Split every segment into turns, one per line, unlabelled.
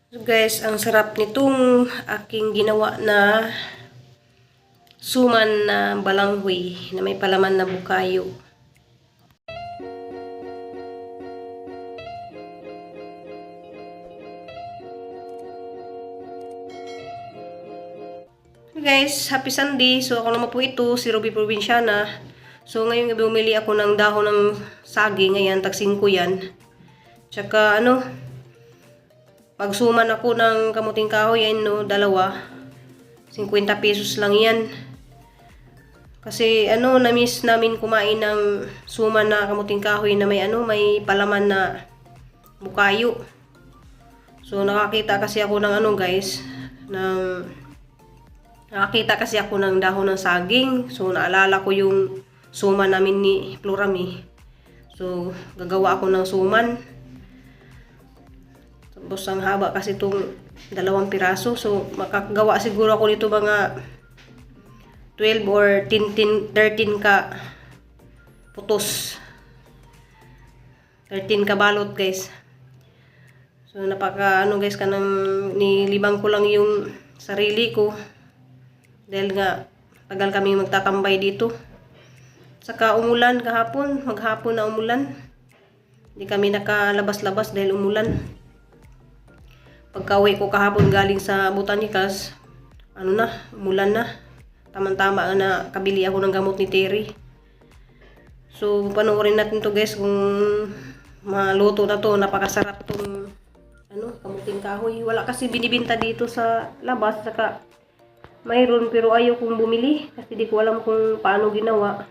So guys, ang sarap nitong aking ginawa na suman na balanghoy na may palaman na bukayo. Hey guys, happy Sunday. So ako naman po ito, si Ruby Provinciana. So ngayong gabi bumili ako ng dahon ng saging. Ayan, tag 5 yan. Tsaka ano, pagsuman ako ng kamuting kahoy, ayan no, dalawa. 50 pesos lang yan. Kasi ano, na-miss namin kumain ng suman na kamuting kahoy na may ano, may palaman na bukayo. So nakakita kasi ako ng ano guys, ng nakakita kasi ako ng dahon ng saging. So naalala ko yung suman namin ni Florami. So gagawa ako ng suman. Tapos ang haba kasi itong dalawang piraso. So makakagawa siguro ako nito mga 12 or 10, 13 ka putos. 13 ka balot guys. So napaka ano guys, kanang nilibang ko lang yung sarili ko. Dahil nga tagal kami magtatambay dito. Saka umulan kahapon, maghapon na umulan. Hindi kami nakalabas-labas dahil umulan. Pagka-uwi ko kahapon galing sa Botanicals, ano na, umulan na. Tama-tama na kabili ako ng gamot ni Terry. So, panoorin natin to guys kung maluto na to. Napakasarap tong ano, kamuting kahoy. Wala kasi binibinta dito sa labas. Saka mayroon pero ayaw kong bumili kasi di ko alam kung paano ginawa.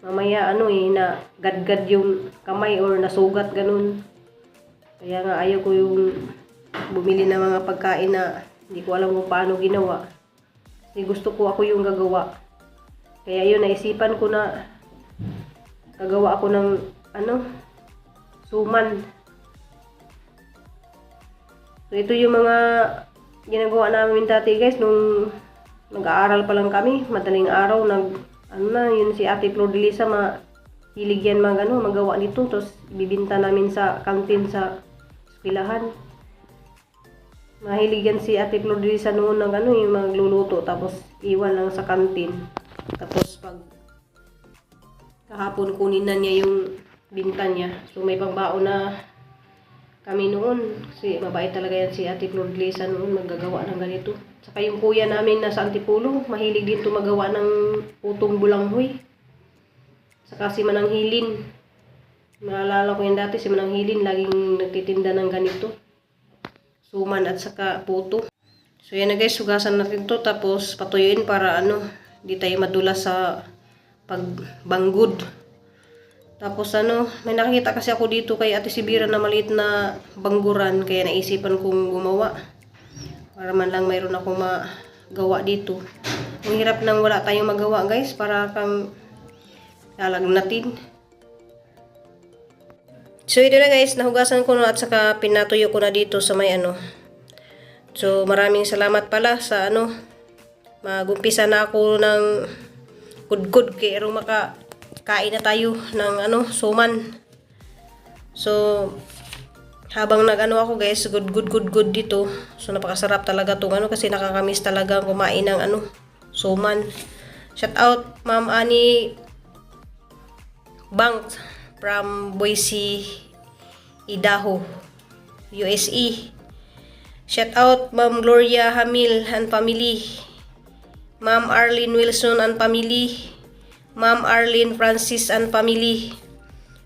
Mamaya ano eh, na gadgad yung kamay or nasugat ganun. Kaya nga ayaw ko yung bumili ng mga pagkain na hindi ko alam kung paano ginawa. Kasi gusto ko ako yung gagawa. Kaya yun, naisipan ko na gagawa ako ng ano, suman. So ito yung mga ginagawa namin dati guys nung nag-aaral pa lang kami, madaling araw nag ano na yun si Ate Flor de Lisa, mahilig yan mag ano, magawa nito, tapos ibibinta namin sa kantin sa eskwelahan. Mahilig yan si Ate Flor de Lisa noon ng ano, yung magluluto tapos iwan lang sa kantin. Tapos pag kahapon kunin na niya yung binta niya. So may pangbaon na kami noon. Kasi mabait talaga yan si Ate Flor de Lisa noon maggagawa ng ganito. Saka yung kuya namin nasa Antipolo, mahilig din tumagawa ng putong bulanghoy. Saka si Manang Hilin. Naalala ko yan dati, si Manang Hilin laging nagtitinda ng ganito. Suman at saka puto. So yan na guys, hugasan natin to tapos patuyuin para ano, hindi tayo madulas sa pagbanggod. Tapos ano, may nakikita kasi ako dito kay Ate Sibira na maliit na bangguran kaya naisipan kong gumawa. Para man lang mayroon akong magawa dito. Ang hirap nang wala tayong magawa guys, para kang lalagnatin. So ito na guys, nahugasan ko na at saka pinatuyo ko na dito sa may ano. So maraming salamat pala sa ano, magumpisa na ako ng kudkod kay aron maka kain na tayo ng ano, suman. So habang nag-ano ako guys, good good good good dito. So napakasarap talaga tong ano kasi nakakamiss talaga kumain ng ano, suman. Shout out Ma'am Annie Bank from Boise, Idaho, USA. Shout out Ma'am Gloria Hamil and family. Ma'am Arlene Wilson and family. Ma'am Arlene Francis and family.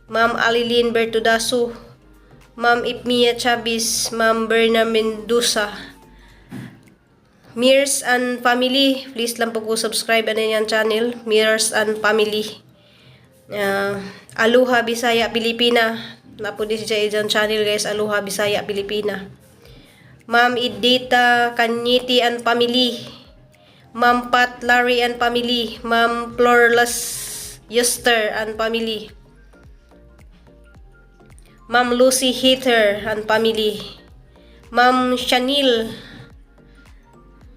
Ma'am Alilin Bertudaso. Ma'am Ipmia Chavez, Ma'am Berna Mendoza. Mears and Family, please lang po ko subscribe ano yan channel, Mears and Family. Aloha Bisaya Pilipina. Napo din siya dyan channel guys, Aloha Bisaya Pilipina. Ma'am Idita Kanyiti and Family. Ma'am Pat Larry and Family. Ma'am Florlas Yuster and Family. Ma'am Lucy Heather and Family. Ma'am Chanil.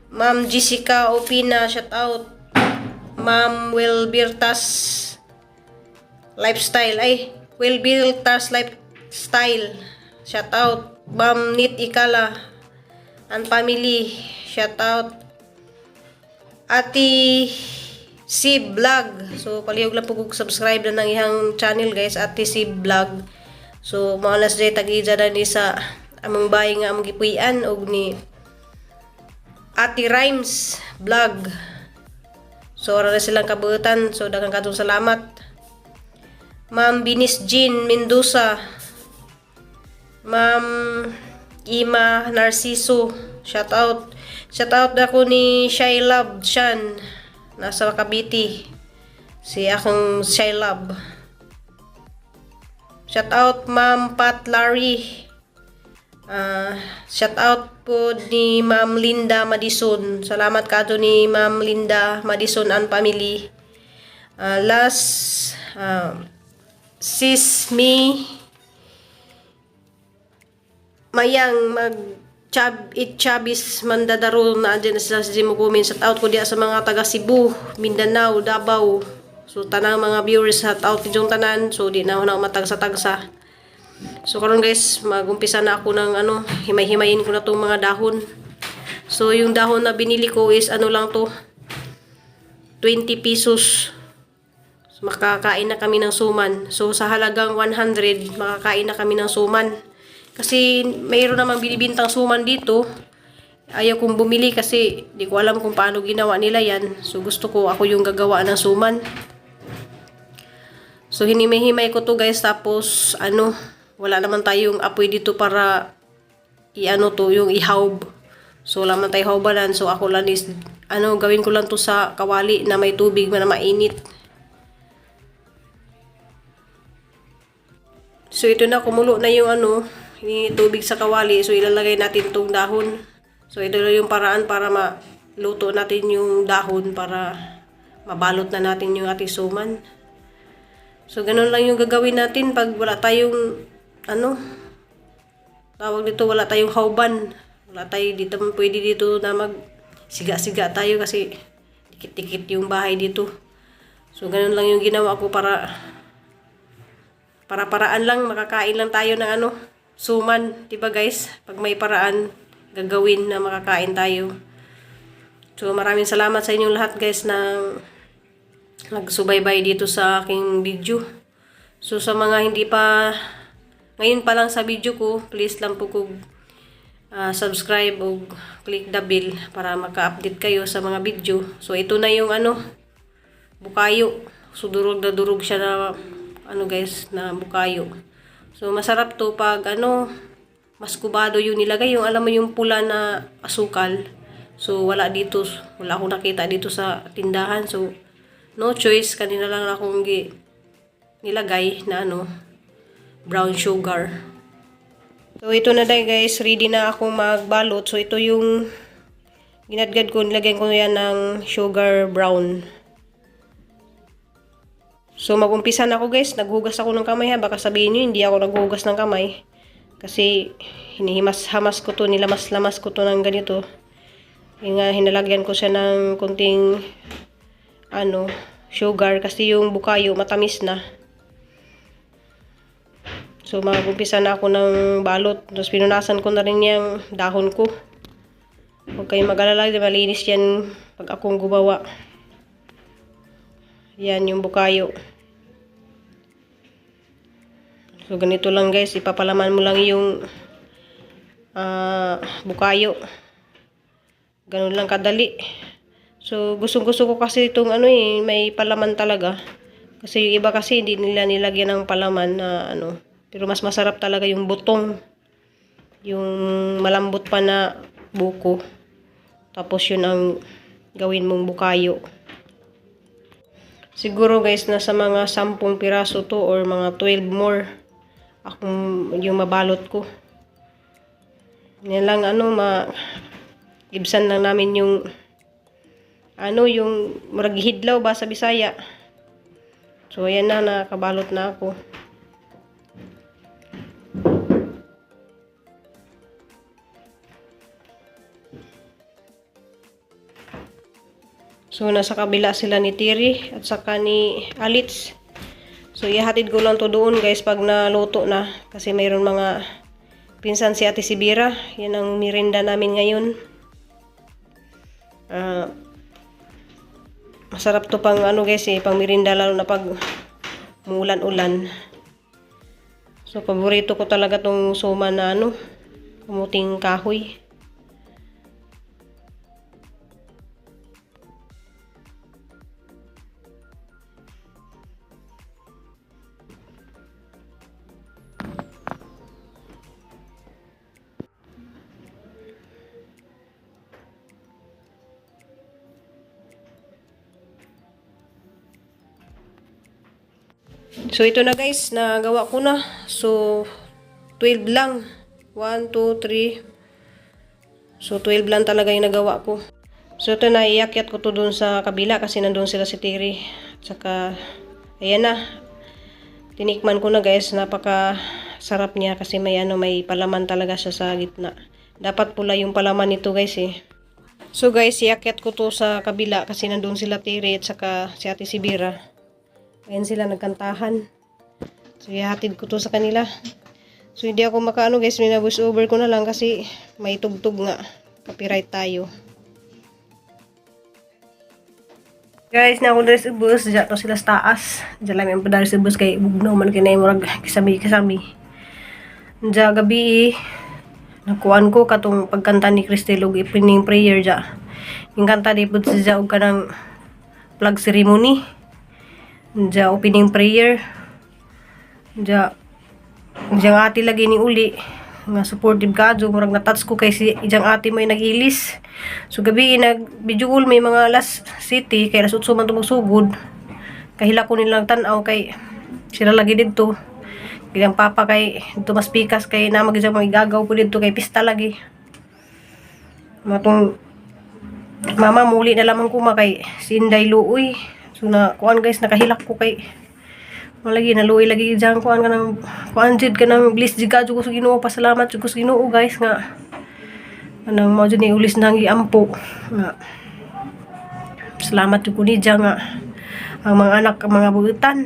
Ma'am Jessica Opina, shout out. Ma'am Wilbertas Lifestyle. Ay, Wilbertas Lifestyle. Shout out. Ma'am Nit Ikala and family. Shout out. Ate Si Vlog. So palihog lang po kung subscribe na ng iyang channel, guys, Ate Si Vlog. So mao na siya, tag-ija na ni sa among bahay nga among gipuy-an, og ni Ate Rhymes Vlog. So ara na silang kabuutan. So daghang katong salamat. Ma'am Binis Jean Mendoza. Ma'am Ima Narciso. Shout out. Shout out ako ni Shy Love Shan. Nasa Cavite. Si akong Shy Love. Shout out Ma'am Pat Larry. Shout out po ni Ma'am Linda Madison. Salamat kato ni Ma'am Linda Madison and family. Last, sis me Mayang mag Chab it Chabis Mandadaro na andyan na sila sa Jimukumin. Shout out ko diya sa mga taga Cebu, Mindanao, Davao. So tanang mga viewers, shout out yung tanan. So di na ako na matagsa-tagsa. So karon, guys, magumpisa na ako ng ano, himay-himayin ko na tong mga dahon. So yung dahon na binili ko is ano lang to, 20 pesos. So, makakain na kami ng suman. So sa halagang 100, makakain na kami ng suman. Kasi mayroon namang binibintang suman dito. Ayaw kong bumili kasi di ko alam kung paano ginawa nila yan. So gusto ko ako yung gagawa ng suman. So hinimay-himay ko to, guys, tapos ano, wala naman tayong apoy dito para i-ano to, yung ihawb. So wala man tayo hawbalan. So ako lang is ano, gawin ko lang to sa kawali na may tubig na mainit. So ito na, kumulo na yung ano, yung tubig sa kawali. So ilalagay natin tong dahon. So ito na yung paraan para maluto natin yung dahon para mabalot na natin yung ating suman. So ganun lang yung gagawin natin pag wala tayong ano, tawag dito, wala tayong hauban. Wala tayo dito, pwede dito na mag siga-siga tayo kasi dikit-dikit yung bahay dito. So ganun lang yung ginawa ko para para-paraan lang, makakain lang tayo ng ano, suman, 'di ba, guys? Pag may paraan, gagawin na makakain tayo. So maraming salamat sa inyong lahat, guys, na nagsubaybay dito sa aking video. So sa mga hindi pa, ngayon pa lang sa video ko, please lang po kung subscribe o click the bell para maka-update kayo sa mga video. So ito na yung ano, bukayo. So durog na durog siya na ano, guys, na bukayo. So masarap to pag ano, maskubado yung nilagay, yung alam mo yung pula na asukal. So wala dito, wala akong nakita dito sa tindahan. So no choice, kanina lang akong nilagay na ano, brown sugar. So ito na dahil, guys, ready na ako magbalot. So ito yung ginadgad ko, nilagyan ko yan ng sugar brown. So mag-umpisa na ako, guys, naghugas ako ng kamay ha, baka sabihin niyo hindi ako naghugas ng kamay. Kasi hinihimas-hamas ko to, nilamas-lamas ko to ng ganito. Yung nga, hinalagyan ko siya ng kunting ano, sugar kasi yung bukayo matamis na. So mag-umpisa na ako ng balot. Tapos pinunasan ko na rin yung dahon ko. Huwag kayong mag-alala, malinis yan pag akong gumawa. Yan yung bukayo. So ganito lang, guys, ipapalaman mo lang yung bukayo. Ganun lang kadali. So gustong gusto ko kasi itong ano eh, may palaman talaga. Kasi yung iba kasi hindi nila nilagyan ng palaman na ano. Pero mas masarap talaga yung butong. Yung malambot pa na buko. Tapos yun ang gawin mong bukayo. Siguro, guys, nasa mga 10 piraso to or mga 12 more akong yung mabalot ko. Yan lang ano, ma ibsan lang namin yung ano, yung murag hidlaw ba sa Bisaya. So ayan na, nakabalot na ako. So nasa kabila sila ni Tiri at saka ni Alitz. So ihatid ko lang to doon, guys, pag naluto na kasi mayroon mga Pinsan si Ate Sibira. Yan ang merienda namin ngayon. Masarap to pang ano guys eh, pang merienda lalo na pag umulan-ulan. So paborito ko talaga tong suman na ano, kamuting kahoy. So ito na guys, nagawa ko na. So 12 lang. 1, 2, 3. So 12 lang talaga yung nagawa ko. So ito na, iakyat ko to dun sa kabila kasi nandun sila si Terry. At saka, ayan na. Tinikman ko na guys, napaka sarap niya kasi may ano, may palaman talaga siya sa gitna. Dapat pula yung palaman nito guys eh. So guys, iakyat ko to sa kabila kasi nandun sila Terry at saka si Ate Sibira. Ayan sila nagkantahan. So ihatid ko to sa kanila. So hindi ako makaano guys, mina-voice over ko na lang kasi may tugtog nga. Copyright tayo. Guys, na ako diri sa bus, diya to sila sa taas. Diya lang yung padari sa bus kay bugnaw man kinay murag kisami kisami. Diya gabi eh, nakuan ko katong pagkanta ni Cristel og opening prayer diya. Yung kanta di pud siya og kanang flag ceremony. Diya opening prayer. Diya Ijang ate lagi ni uli nga supportive ka murag na-touch ko kay si ijang ate may nag-ilis. So gabi nag video call may mga alas city kay alas 8 man tumugsugod. Kahila ko nilang tan-aw kay sila lagi didto. Ijang papa kay dito mas pikas kay na mag ijang mga po didto kay pista lagi. Matong mama muli na lamang ko ma kay si Inday luoy. So na kuan guys, nakahilak ko kay malagi naluoy lagi ijang kuan kanang kuan jud kanang bliss jud ka jud ko sa Ginoo, pasalamat jud ko sa Ginoo guys nga kanang mao jud ni ulis nang giampo nga salamat jud ko niya nga ang mga anak, ang mga buutan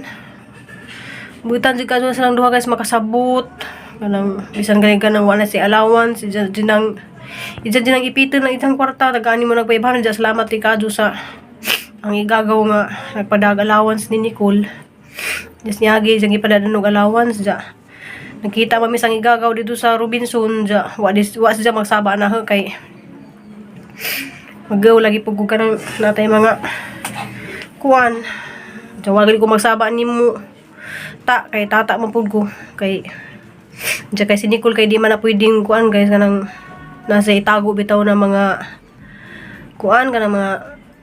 buutan jud ka jud silang duha guys, makasabot kanang bisan gani kanang wala si allowance, ija jud nang ipitan ng isang kwarta tagaan mo nag 500. Salamat ti kadyo sa ang igagaw nga nagpadag allowance ni Nicole. Just niagi diyang ipadadanog allowance dya. Nakita mami sang igagaw dito sa Robinson dya. Wa dis wa siya magsaba na ho kay magaw lagi pug ko kanang natay mga kuan. Dya wa gali ko magsaba nimo ta kay tata man pud ko kay dya kay si Nicole kay di man na pwedeng kuan guys kanang nasa itago bitaw na mga kuan kanang mga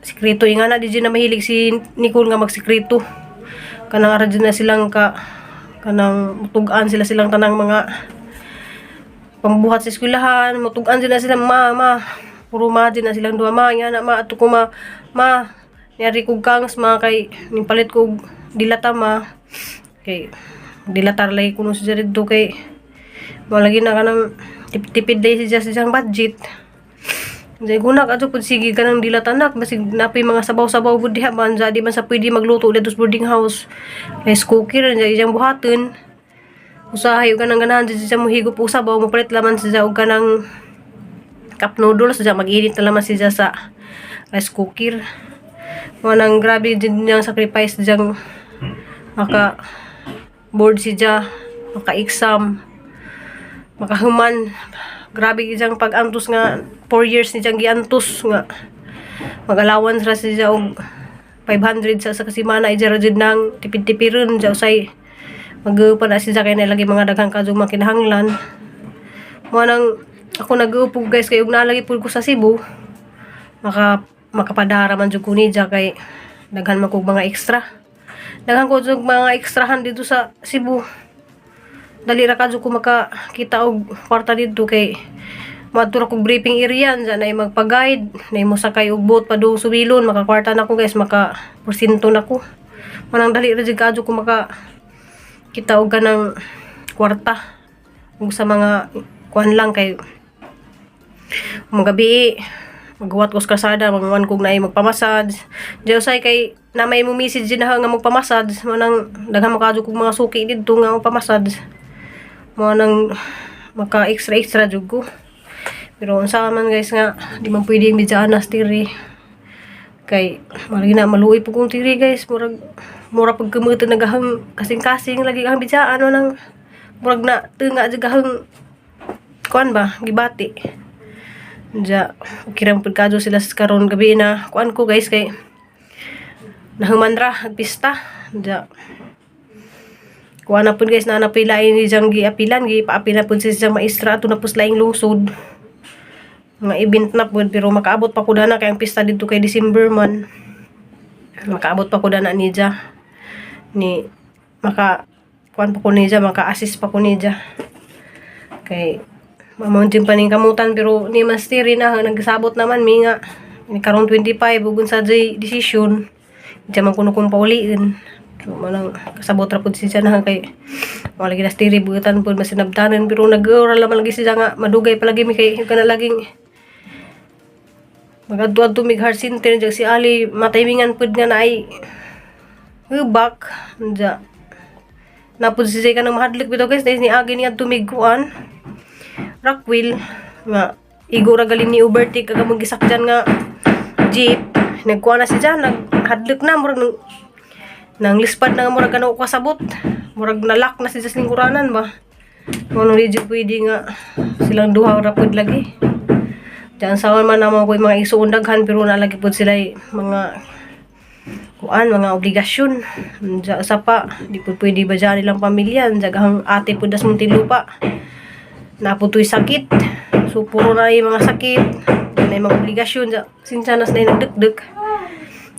sikreto nga na di dyan na mahilig si Nicole nga magsikreto kanang ara dyan na silang ka kanang mutugan sila silang tanang mga pambuhat sa eskwelahan, mutugan dyan na sila ma ma puro ma dyan na silang duha ma nga na ma ato ko ma ma niyari kog kangs ma kay nipalit kog dilata ma kay dilatar lagi kuno si Jared do kay malagi na kanang tipid day si Jas siyang budget. Diay gunak ato pud sige kanang dilata nak basig napay mga sabaw-sabaw pud diha man di man sa pwede magluto dito sa boarding house. Rice cooker diay iyang buhaton. Usahay og kanang ganahan siya mohigop og sabaw, mopalit laman siya og kanang cup noodles siya, mag-init na laman siya sa rice cooker. Mo nang grabe din niyang sacrifice diyang maka board siya, maka exam, makahuman. Grabe ijang pag-antos nga 4 years ni diyang giantos nga mag-allowance ra siya og 500 sa kasimana ija ra jud nang tipid-tipiron diya usay mag-upa na siya kay nalagi mga daghang kadtong mga kinahanglan. Mo nang ako nag-uupog guys kay ug nalagi pud ko sa Cebu makapadara man jud ko niya kay daghan man kog mga extra. Daghan ko jud mga ekstrahan dito sa Cebu. Dali ra kadto ko makakita og kwarta didto kay moadto ra kog briefing area diyan nay magpa-guide, nay mosakay og boat padung Sumilon, makakwarta na ko guys, maka porsyento na ko. Manang dali ra jud kadto ko maka kita og kanang kwarta ug sa mga kuan lang kay magabi maghuwat ko sa kalsada, manguan kog naay magpamassage. Diya usay kay na may mo message din na nga magpamassage, mo nang daghan mo kadto kog mga suki didto nga magpamassage. Mo nang Maka extra extra jud ko. Pero unsa man, guys, nga di man pwede ang bidyaan na tiri. Kay maragi na maluoy po kong tiri, guys, murag mura pag kumuto nagahang kasing-kasing lagi ang bidyaan ano nang murag na tunga jud gahang kuan ba gibati. Ja, okay ra pud kadto sila sa karon gabi na kuan ko, guys, kay nahuman ra nagpista. Ja, kuan na pud, guys, na napila ni jang giapilan, gipaapil na pud si siyang maestra ato na pud sa laing lungsod mga event na pud, pero makaabot pa ko dana kay ang pista dito kay December man. Makaabot pa ko dana niya ni maka kuan pa ko niya, maka-assist pa ko niya kay mamountain pa ning kamutan, pero ni Master na nagsabot naman mi nga ni karon 25 ug unsa jay decision diya man kuno kong pauliin. So manang kasabot ra pud siya na kay wala lagi na stiri buutan pud masinabtanan, pero nag-ora man lagi siya nga madugay pa lagi mi kay kana laging magadto-adto mig heart center. Diya si Ali mataymingan pud nga naay hubak. Diya napud si siya kanang mahadlok bitaw, guys, dahil ni agi niya mig kuan Rockwell nga igo ra galing ni overtake kag among gisakyan nga jeep. Nagkuha na siya, naghadlok na, murag nang nang lispad na nga, murag ano kasabot, murag nalak na siya sa lingkuranan ba. Kung di jud pwede nga silang duha ra pud lagi. Diyan sa man naman ko yung mga isuon daghan, pero na lagi pud sila mga kuan, mga obligasyon. Diyan sa pa di pud pwede ba dyan nilang pamilya. Diyan ang ate pud das Muntinlupa naputoy sakit, so puro na yung mga sakit na yung mga obligasyon. Diyan sinsya nas na yung nagdukduk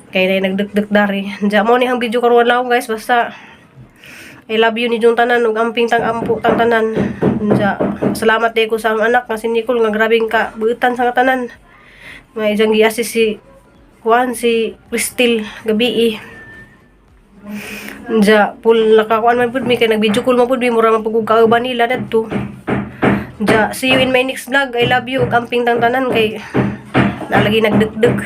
kay na yung nagdukduk dari. Diyan mo ni ang video karon lang, guys. Basta I love you ni yung tanan ug amping tang ampo tang tanan. Diyan salamat day ko sa ang anak nga si Nicole nga grabing ka buutan sa nga tanan nga ijang gi-assist si kuan, si Cristel gabi. Diya pul nakakuan man pud mi kay nag-video call man pud mi, mura man pud kog kauban nila dadto. Diya, see you in my next vlog. I love you ug amping tang tanan kay nalagi nagdukduk.